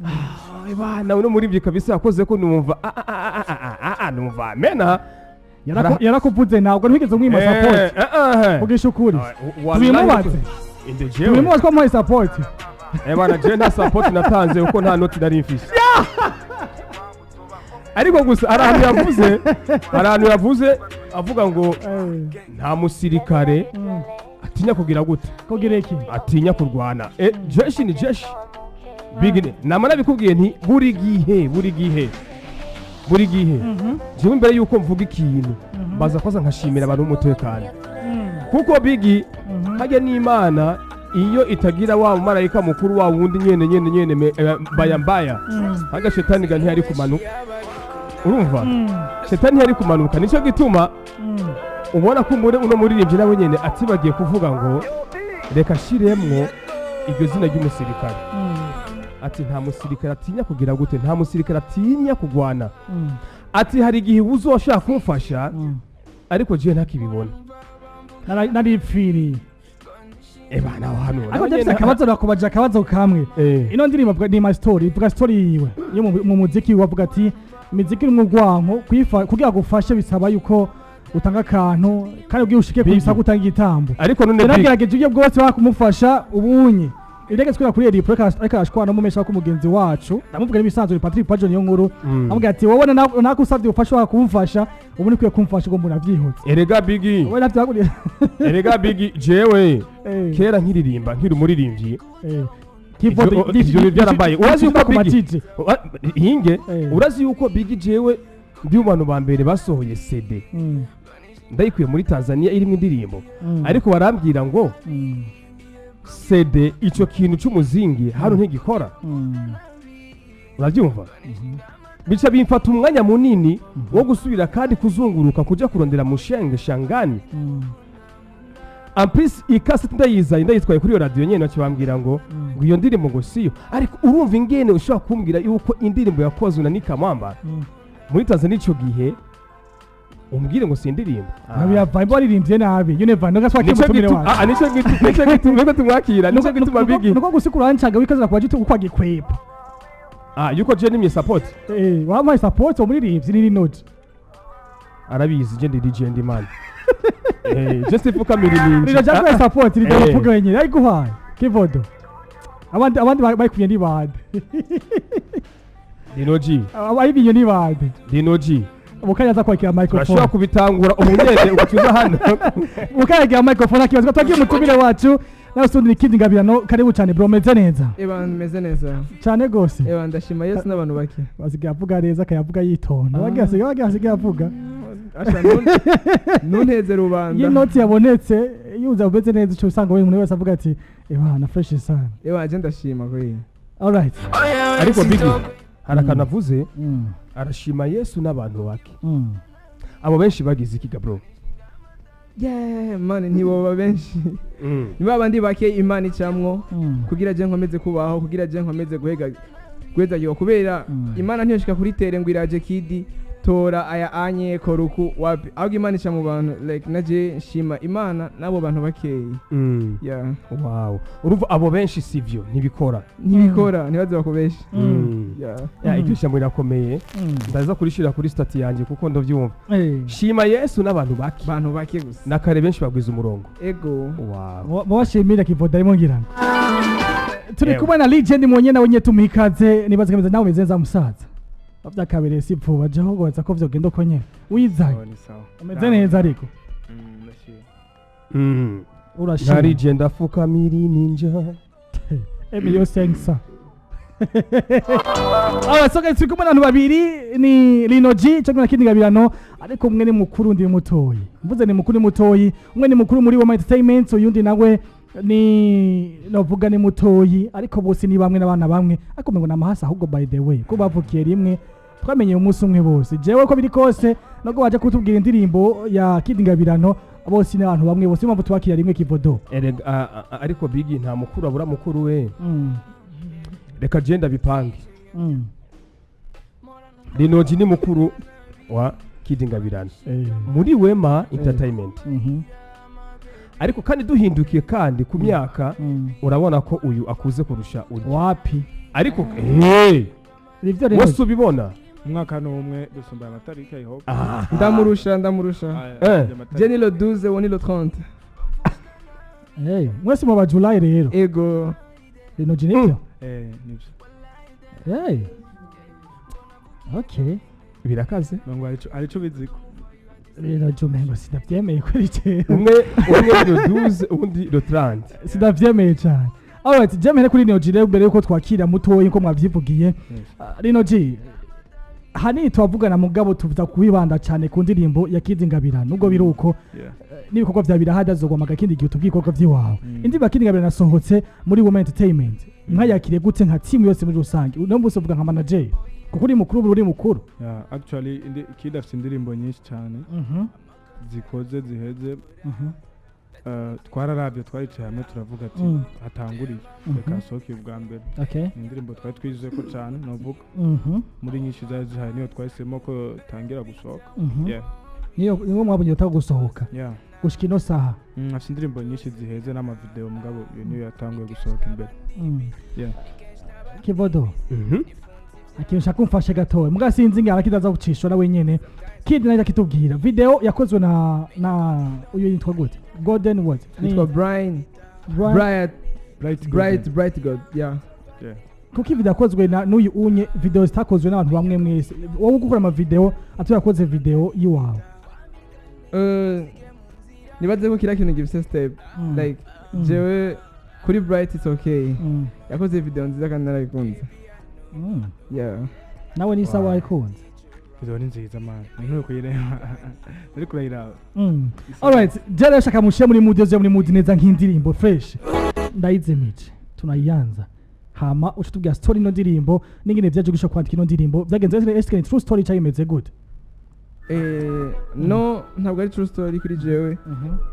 Ah, bana, uno muririmbyi kabisa yakoze ko numva ah, ah, ah, ah, ah, ah, numva mena. Yarakuvuze, ntabwo ntigeze umwima support. Vugisha ukuri. Tubimubaze. Inde jewe? Tubimubaze ko amuhaye support. Eh bana, jewe nta support natanze kuko nta noti nari mfise. Ariko gusa hari ahantu yavuze avuga ngo nta musirikare atinya kugira gute? Kugira iki? Atinya kurwana. Jeshi ni jeshi. Big nama nabikubwiye nti buri gihe, buri gihe, buri gihe jewe imbere yuko mvuga ikintu baza koza nkashimira abantu b'umutekano, kuko Big hajya n'Imana iyo itagira wa mumarayika mukuru wa wundi nyene nyene nyene mbaya mbaya, haga shetani ga ntiyari kumanuka. Urumva, shetani ntiyari kumanuka. Nicyo gituma ubona ko muri uno muririmbyi nawe nyene atibagiye kuvuga ngo reka shiremwo iryo zina ry'umusirikare, ati nta musirikare atinya kugira gute, nta musirikare atinya kugwana. Ati hari igihe uzoshaka kumfasha, ariko jewe ntakibibona. Naripfiriye. Eba naho hano. Ariko ndafise akabazo, nakubaje akabazo kamwe. Ino ndirimbo avuga ni my story, ivuga story yiwe yo mu muziki. Wavuga ati imiziki iri mu rwanko kugira gufashe bisaba yuko utanga akantu, kandi ubwiye ushike Bigi. kubisaba gutanga igitambo. Ariko none Big, yaragerageje uburyo bwose bakumufasha ubunye irege twira kuri Eric, ariko arashwana n'umumesha ko mugenzi wacu, ndamuvuga n'ibisanzwe, ni Patrick Pajo niyo nkuru. Amubwira ati wowe nakusavye ubufasha wakumfasha, ubu nikwiye kumfasha ngo umuntu avyihutse. Erega Bigi, wowe navyaguriye. Erega Bigi, jewe kera nkiririmba, nkiri umuririmbyi, ivyo bintu byarabaye. Urazi yuko ku Bigi matije hinge, urazi yuko Bigi jewe ndi mu bantu ba mbere basohoye CD ndayikuye muri Tanzania irimo indirimbo, ariko barambwira ngo CD, ico kintu c'umuzingi hano ntigikora. Urabyumva, bica bimfata umwanya munini wo gusubira kandi kuzunguruka kuja kurondera mushenge shangani. En plus ikaseti ndayizanye, ndayitwaye kuri iyo radiyo nyene, baca bambwira ngo iyo ndirimbo ngo siyo. Ariko urumva ingene ushobora kumbwira yuko indirimbo yakozwe na Nikamwamba muri Tanzania ico gihe, umbwire ngo si indirimbo? Biravaye waririmbye nabi, you never know, gaswa Nico kimutumire wacu. Ah, nico gitu niko tumwakira, nico gituma Bigi Nuko gusikura wancaga wikaza kubaje uko agikwepa. Ah, yuko je nimye support. Eh, wampaye support umuririmbyi ni Linoji. Arabizi, je ndi legend man. Eh, je sifuka mirimi. Lino jaguye support Lino bavuga wenyine ariguhaye Kivodo, abandi bayikuye ni bande? Linoji. Abayibinye ni bande? Linoji. Mukanya aza kwakira Turashobora microphone. kubitangura ubunyene ugacuza hano. Mukanya agira microphone akibazo. Twagiye umutumire wacu nawe usundi ikindi ngabirano. Karibu cyane bro, meze neza? Eba, meze neza. Cyane gose. Eba, ndashima Yesu n'abantu bake. Basigaye avuga neza, akayavuga yitonda. Ah. Bagiye asigaye avuga. Asha, ntunteze rubanda. Iyo inoti yabonetse yuza umeze neza, uca usanga we umuntu wese avuga ati eba na fresh sana. Eba, je ndashima kuri. Alright. Ariko Bigi hari akantu avuze, arashima Yesu n'abantu bake. Abo benshi bagize iki ga bro? Yeah, man, ntiboba benshi. Ni babandi bake Imana icamwo kugira je nkomeze kubaho, kugira je nkomeze guhega guheza, kubera Imana ntiyoshika kuri tere ngo iraje kidi tora aya anye koruku wapi, ahubwo Imana ica mu bantu, like naje nshima Imana n'abo bantu bakeyi. Yeah. Wow, urumva abo benshi sivyo, ntibikora. Ntibikora, ntibaze bakubeshe. Yeah. Ya, iryo jambo rirakomeye. Ndaza kurishira kuri status yanjye kuko ndavyumva. Shima Yesu n'abantu bake. Bantu bake gusa. Na kare benshi bagwiza umurongo. Ego. Wow. Mubashimira Kivodo arimo ngira ngo turi Ewe. kumwe na legend mwenye nawe nye tumikaze. Nibaza kameze nawe umeze neza musaza, vyakabereye si vuba jaho goza ko vyogenda uko nyene wizanye. Ni sawa. Umeze neza ariko? Ndashima. Urashima. Narije ndafukamira ninja. Emilio Sengsa. Alright, so guys, turi kumwe n'abantu babiri, ni Lino G cyangwa na Kindi Ngabirano, ariko umwe ni mukuru undi ni mutoyi. Mvuze ni mukuru ni mutoyi, umwe ni mukuru muri Wema Entertainment, uyundi nawe ni novuga ni mutoyi, ariko bose ni bamwe n'abana bamwe, ariko ngo namahasa ahubwo by the way, ko bavukiye rimwe, twamenye umunsi umwe bose. Jewe ko biri kose nubwo baje kutubwira indirimbo ya Kindi Ngabirano, bose ni abantu bamwe bose, impamvu twakira rimwe Kivodo. Erega ariko Bigi, nta mukuru abura mukuru we. Reka je ndabipange. Linoji ni mukuru wa Kidi Ngabirano muri Wema Entertainment. Ariko kandi duhindukiye kandi ku myaka, urabona ko uyu akuze kurusha uyu. Wapi? Ariko Nivyo rero. Wose ubibona. Umwaka n'umwe dusumba amatariki, I hope. Ndamurusha. Je ni le 12, uwo ni le 30. Hey, mwese mu ba July rero. Ego. Lino G, nivyo? Eh, nivyo. Hey. Okay. Birakaze. Ngo arico biziko. Lino G, umengo sinavyemeye kuri jewe. Umwe le 12, uwundi le 30. Sinavyemeye cyane. Alright, je mpere kuri Lino G rero mbere yuko twakira mutoyi nko mwavyivugiye. Lino G, hanini twavugana, mugabo tuvuza kubibanda cyane ku ndirimbo ya Kid Ngabirano, nubwo biri uko n'ibikorwa vya birahada zogwamaga kindi gihe utubwiye ibikorwa vy'iwawe. Indirimbo ya Kid Ngabirano nasohotse muri Women Entertainment, mwayakiriye gute nka team yose muri rusange? Uno munsi uvuga nka manager, kuko uri mukuru, uri mukuru. Yeah, actually Kid afite indirimbo nyinshi cyane zikoze ziheze. Twararavye, twaricaye hamwe, turavuga ati hatanguriye, reka hasohoke ubwa mbere. Ni indirimbo twari twizeye ko cyane, novuga muri nyinshi zari zihari niyo twahisemo ko tangira gusohoka. Yeah. Niyo mwabonye utaka gusohoka gushika ino saha. Afite indirimbo nyinshi ziheze n'amavideo, mugabo iyo niyo yatanguye gusohoka imbere. Yeah. Kivodo, ikintu nshaka kumfashe gatoya, muga sinzi ngara kidaza gucishwa nawe nyene. Kindi naje kitubwira video yakozwe na uyu yitwa gute? Golden what? Yitwa Brian. Brian. Bright. Bright. Bright, Bright God, yeah. Yeah. Kuko video yakozwe na n'uyu unye, video zitakozwe n'abantu bamwe mwese, wowe gukora ama video atu yakoze video yiwawe. Nibaze ko kiriya kintu gifise step, like jewe kuri Bright it's okay. Yakoze video nziza kandi narayikunze. Yeah. Nawe ni sawa, Wow. wayikunze? Video ni nziza man, ni kuyireba uri kurayiraba. Alright, jere shaka mushe muri mood yo muri mood neza nk'indirimbo fresh. Ndayizimije. Tunayianza. Hama uca tubwira story ino ndirimbo n'ingene vyaje gusha kwandika ino ndirimbo. Byagenze neza, eske ni true story cyangwa imeze gute? No, ntabwo ari true story kuri jewe,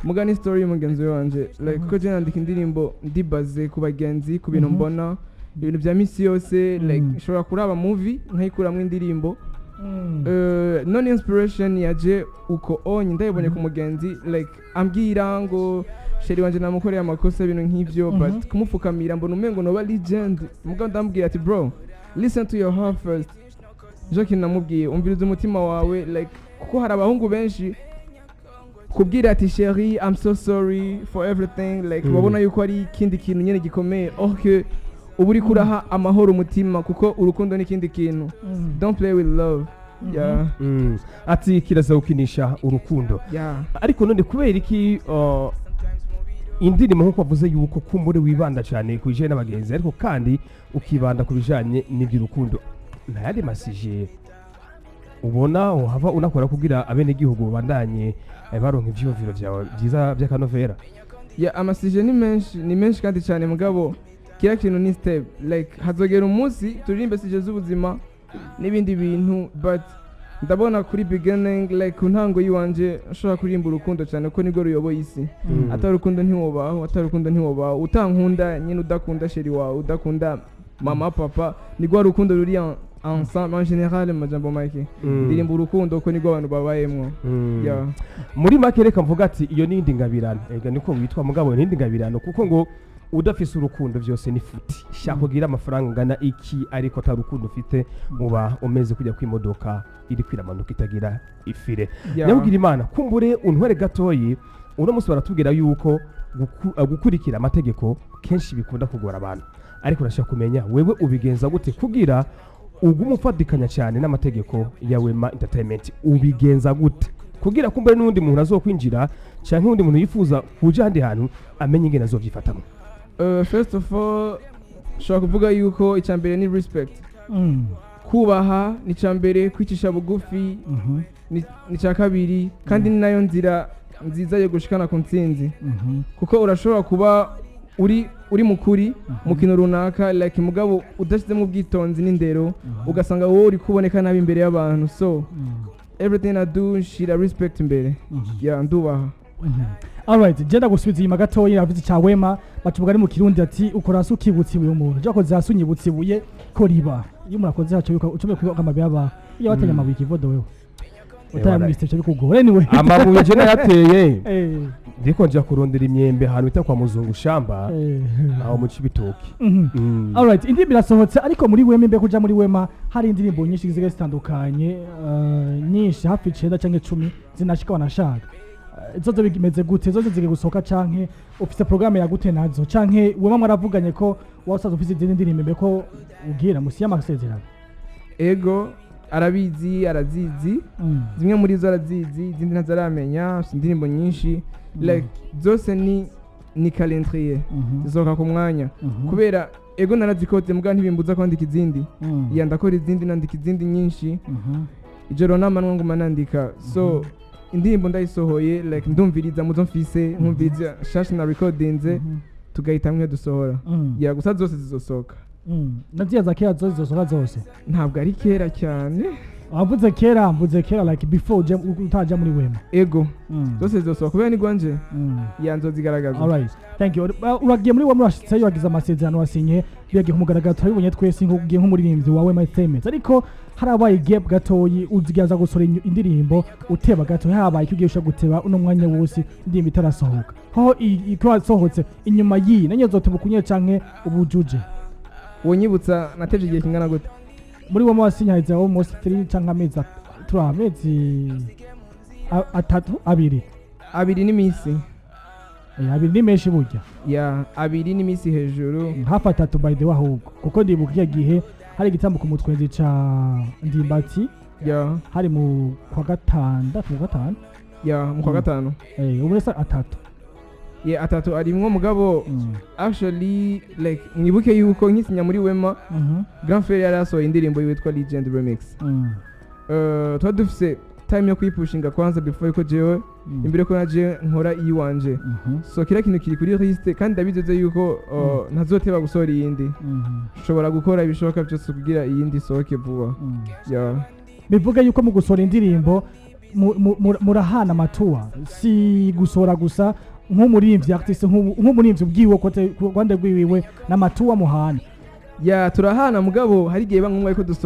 muga ni story y'umugenzi wanje, like kuko je nandika indirimbo ndibaze ku bagenzi, ku bintu mbona, ibintu bya misi yose, like nshobora kuraba movie nkayikuramwo indirimbo. None inspiration yaje uko onye ndayibonye ku mugenzi, like ambwira ngo chéri wanje namukoreye amakosa, ibintu nk'ivyo, but kumupfukamira mbona umengo noba legend. Mugabo ndamubwira ati: "Bro, listen to your heart first." Nico kintu namubwiye: umviriza umutima wawe, like kuko hari abahungu benshi kubwira ati: "Chéri, I'm so sorry for everything," like babona yuko ari ikindi kintu nyene gikomeye, or que uba uriko uraha amahoro umutima, kuko urukundo ni ikindi kintu. Don't play with love, yeah. Ati kiraza gukinisha urukundo. Yeah. Ariko none kubera iki indirimbo, nk'uko wavuze yuko kumbure wibanda cyane ku bijyanye n'abagenzi, ariko kandi ukibanda ku bijyanye n'iby'urukundo, nta yandi ma sujet ubona uhava unakora kugira abenegihugu babandanye baronka ivyiyumviro vyawe byiza by'akanovera? Yeah, ama sujet ni menshi, ni menshi kandi cyane, mugabo kiriya kintu ni step, like hazogera umunsi turirimbe sujet z'ubuzima n'ibindi bintu, but ndabona kuri beginning, like ku ntango y'iwanje, nshobora kuririmba urukundo cyane kuko nibwo ruyoboye isi. Atari urukundo ntiwobaho, atari urukundo ntiwobaho. Utankunda nyine, udakunda chéri wawe, udakunda mama, papa, nibwo rukundo ruri ensemble en général. Mu majambo make, ndirimba urukundo ko nibwo abantu babayemwo. Yeah. Muri make reka mvuga ati iyo nindi ngabirano, ega niko witwa, mugabo nindi ngabirano, kuko ngo udafise urukundo byose ni futi. Shaka kugira amafaranga angana iki, ariko atari urukundo ufite, uba umeze kujya kwimodoka iri kwiramanuka itagira ifire. Nyabwira Imana kumbure untwere gatoyi. Uno munsi baratubwira yuko gukurikira amategeko kenshi bikunda kugora abantu, ariko urashaka kumenya wewe ubigenza gute kugira ugume ufatikanya cyane n'amategeko ya Wema Entertainment? Ubigenza gute kugira kumbure n'undi muntu azokwinjira canke undi muntu yifuza kuja ahandi hantu amenye ingene azovyifatamo? First of all, nshobora kuvuga yuko icya mbere ni respect, kubaha ni icya mbere, kwicisha bugufi ni icya kabiri, kandi ni nayo nzira nziza yo gushikana ku ntsinzi, kuko urashobora kuba uri mukuri mu kintu runaka, like mugabo udashyizemo ubwitonzi n'indero, ugasanga wowe uri kuboneka nabi imbere y'abantu. So everything I do, nshira respect imbere. Yeah, ndubaha. Alright, je ndagusubiza inyuma gatoya. Yavuze cya Wema, bacuvuga ari mu Kirundi ati ukora hasi ukibutsa ibuye umuntu. Je akoze hasi unyibutsa ibuye ko riba. Iyo umuntu akoze haco yuko ucomeye kwibuka amabuye aba. Iyo watanye amabuye, Kivodo, wewe. Utayamwise bica bikugora anyway. Amabuye je nayateye ndiko nja kurondera imyembe ahantu bita kwa Muzungu Shamba, aho mu Cibitoki. Alright, indirimbo irasohotse, ariko muri Wema, imbe kuja muri Wema hari indirimbo nyinshi zigiye zitandukanye, nyinshi hafi 9 canke 10 zinashika wanashaka. Zozo bimeze gute? Zozo zigiye gusohoka canke ufise programme ya gute nazo? Canke Wema mwaravuganye ko wasaza ufise izindi ndirimbo imbe ko ugira musi y'amasezerano? Ego, arabizi, arazizi. Zimwe muri zo arazizi, izindi ntazaramenya. Afite indirimbo nyinshi, like zose ni calendrier, zisohoka ku mwanya. Kubera ego narazikoze, mbwa ntibimbuza kwandika izindi. Ya, ndakora izindi, nandika izindi nyinshi ijoro n'amanywa nguma nandika. So indirimbo ndayisohoye, like ndumviriza muzo mfise, nkumviriza shasha na recordinze, tugahitamwo iyo dusohora. Ya, gusa zose zizosohoka. Naziya za kera zo zizosohoka zose? Ntabwo ari kera cyane. Wavuze kera, mvuze kera like before utaja muri Wema. Ego, zose zizosohoka kubera ni gwanje. Ya, nzozigaragaza. Alright, thank you. Uragiye muri Wema, urashitseyo, wagize amasezerano, wasinye, byagiye ku mugaragaro, turabibonye twese nk'ugiye nk'umuririmbyi wa Wema Entertainment. Ariko harabaye gap gatoyi, uzigaza gusohora indirimbo uteba gato, habaye icyo ugiye ushaka guteba uno mwanya wose indirimbo itarasohoka. Ho iko yasohotse inyuma y'iyi nanyo zoteba kunye canke ubujuje? Wonyibutsa nateje igihe kingana gute? Muri Wema wasinye haheze almost 3 canke amezi amezi atatu, abiri. 2 n'iminsi. 2 ni menshi burya. Ya, 2 n'iminsi hejuru. Hafi 3 by the way ahubwo, kuko ndibuka icyo gihe hari igitambo ku mutwenzi ca Ndimbati. Hari mu kwa gatandatu, mu 5. Ya, mu kwa 5. Ubu rero 3. Ya, 3 arimwo mugabo. Actually, like mwibuke yuko nkisinya muri Wema, Grand Frère yari yasohoye indirimbo yitwa Legend Remix. Twari dufise time yo kuyipushinga kwanza before yuko jewe, imbere ko naje nkora iyiwanje. So kiriya kintu kiri kuri liste, kandi ndabizeze yuko ntazoteba gusohora iyindi. Nshobora gukora ibishoboka byose kugira iyindi isohoke vuba. Ya. Bivuga yuko mu gusohora indirimbo murahana amatuwa, si gusohora gusa nk'umuririmbyi artiste, nk'umuririmbyi ubwiwe kote ku rwanda rwiwiwe n'amatuwa muhana? Ya, turahana, mugabo hari igihe biba ngombwa yuko dusohora.